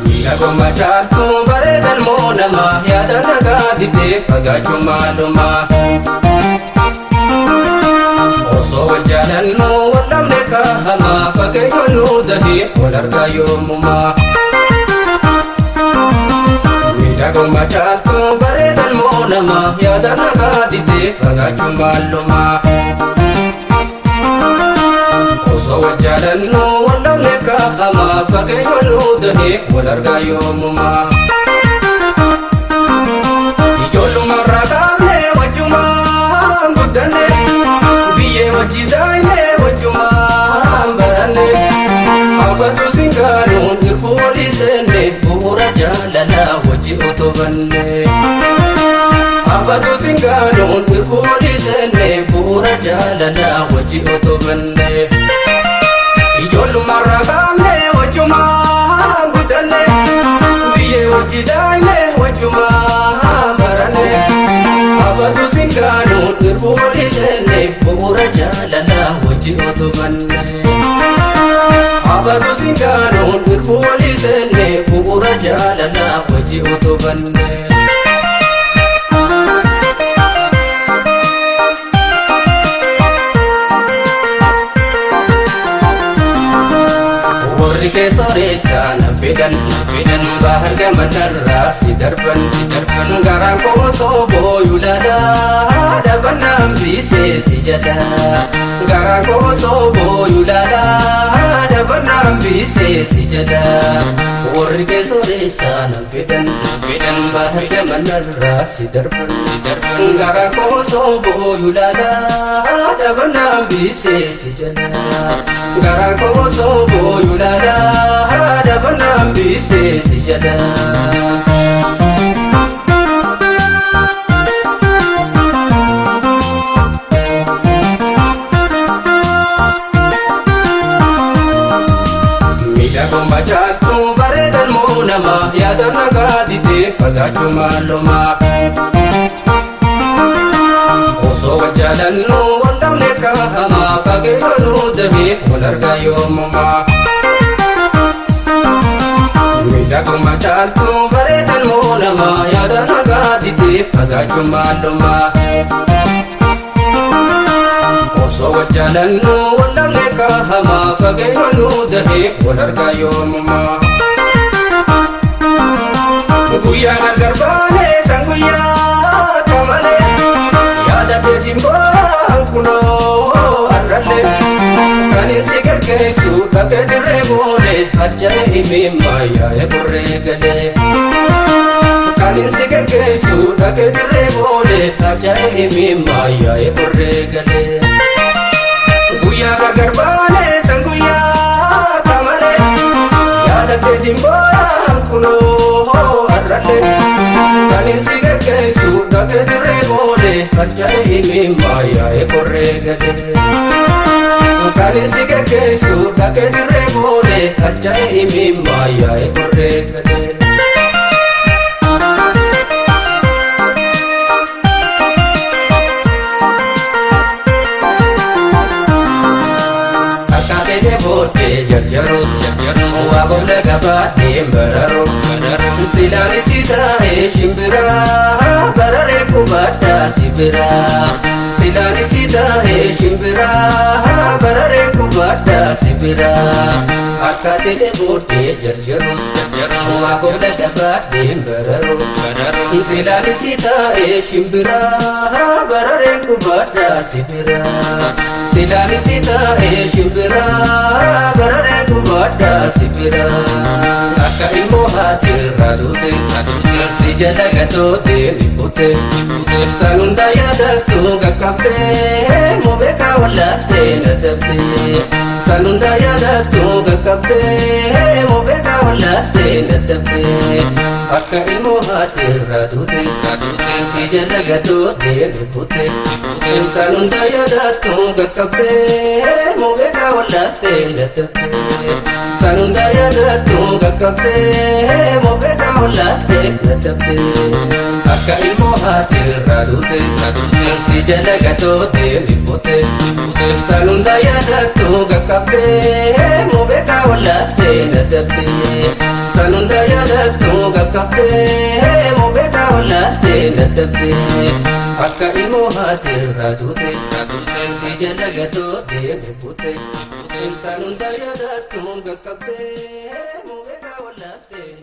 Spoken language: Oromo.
Miidhaguma caaltuu bareedan moo namaa yaada nagaa didee fagaachuu maalumaa. Osoo wal jaalannu wal dhabne kahamaa fageenya nuu dahee wal argaa yoomumaa. Miidhaguma caaltuu bareedan moo namaa yaada nagaa didee fagaachuu maalumaa. Osoo wal jaalannu wal dhabne kahamaa fageenya nuu dahee wal argaa yoomumaa. Ijoollummaarraa kaafnee wajjumaan guddanne biyyee wajji daa'imee wajjumaan baranne hawwatu singaanuun hirkuu walii seenne bu'uura jaalalaa wajji utubanne. Hawwatu singaanuun hirkuu walii seenne bu'uura jaalalaa wajji utubanne. Ijoollummaarraa kaafnee wajjumaan guddanne biyyee wajji daa'imee wajjumaan baranne hawwatu singaanuun hirkuu walii seenne bu'uura jaalalaa wajji utubanne. Hawwatu singaanuun hirkuu walii seenne bu'uura jaalalaa wajji utubanne. Warri keessoreessaa na fedhan na fedhan bahar gamanarraa si darban si darban garaan koo osoo booyu laalaa dhabannaan biisee si jedha garaan koo osoo booyu laalaa dhabannaan biisee si jedha warri keessoreessaa na fedhan na fedhan bahar gamanarraa si darban si darban garaan koo osoo booyu laalaa dhabannaan biisee si jedha garaan koo osoo booyu laalaa dhabannaan biisee si jedha. Miidhaguma caaltuu bareedan moo namaa yaada nagaa didee fagaachuu maalumaa. Osoo wal jaalannu wal dhabne kahamaa fageenya nuu dahee wal argaa yoomumaa. Miidhaguma caaltuu bareedan moo namaa yaada nagaa didee fagaachuu maalumaa. Osoo wal jaalannu wal dhabne kahamaa fageenya nuu dahee wal argaa yoomumaa. Guyyaa gargar baanee san guyyaa kamalee yaada keetiin boo'an kunoo har'allee kan si geggeessu dhaqee dirree boolee harja'ee himimmaa yaa'ee qorree galee. Kan si geggeessu dhaqee dirree boolee harja'ee himimmaa yaa'ee qorree galee. Guyyaa gargar baanee san guyyaa kamalee yaada keetiin boo'an kunoo har'allee kan si geggeessu dhaqee dirree boolee harja'ee himimmaa yaa'ee qorree galee. Kan si geggeessu dhaqee dirree boolee harja'ee himimmaa yaa'ee qorree galee. Akkaatee booddee jarjarus jarjarus waa booda gabaadhee bararu bararu silaan si taa'ee shimbiraa bararee qubadhaa si biraa silaan si taa'ee shimbiraa bararee qubadhaa si biraa akkaatee booddee jarjarus jarjarus waa booda gabaadhee bararu bararu silaan si taa'ee shimbiraa bararee qubadhaa si biraa silaan si taa'ee shimbiraa bararee qubadhaa si biraa akka ilmoo haati irraa duute si jala gatoote ni fute san hunda yaadattu qaqqabdee mubeekaa wallaattee na dabdee san hunda yaadattu qaqqabdee mubeekaa. wallaaftee dadhabdee akka ilmoo haati irraa duute si jala gatoottee lubbute isaan hunda yaadattu qaqqabdee mubeekaa wallaaftee dadhabdee isaan hunda yaadattu qaqqabdee mubeekaa wallaaftee dadhabdee akka ilmoo haati irraa duute si jala gatoottee lubbute isaan hunda yaadattu qaqqabdee mubeekaa wallaaftee dadhabdee isaan hunda yaadattu qaqqabdee mubeekaa wallaaftee dadhabdee akka ilmoo haati irraa duute si jala gatoottee lubbute isaan hunda yaadattu qaqqabdee mubeekaa wallaaftee.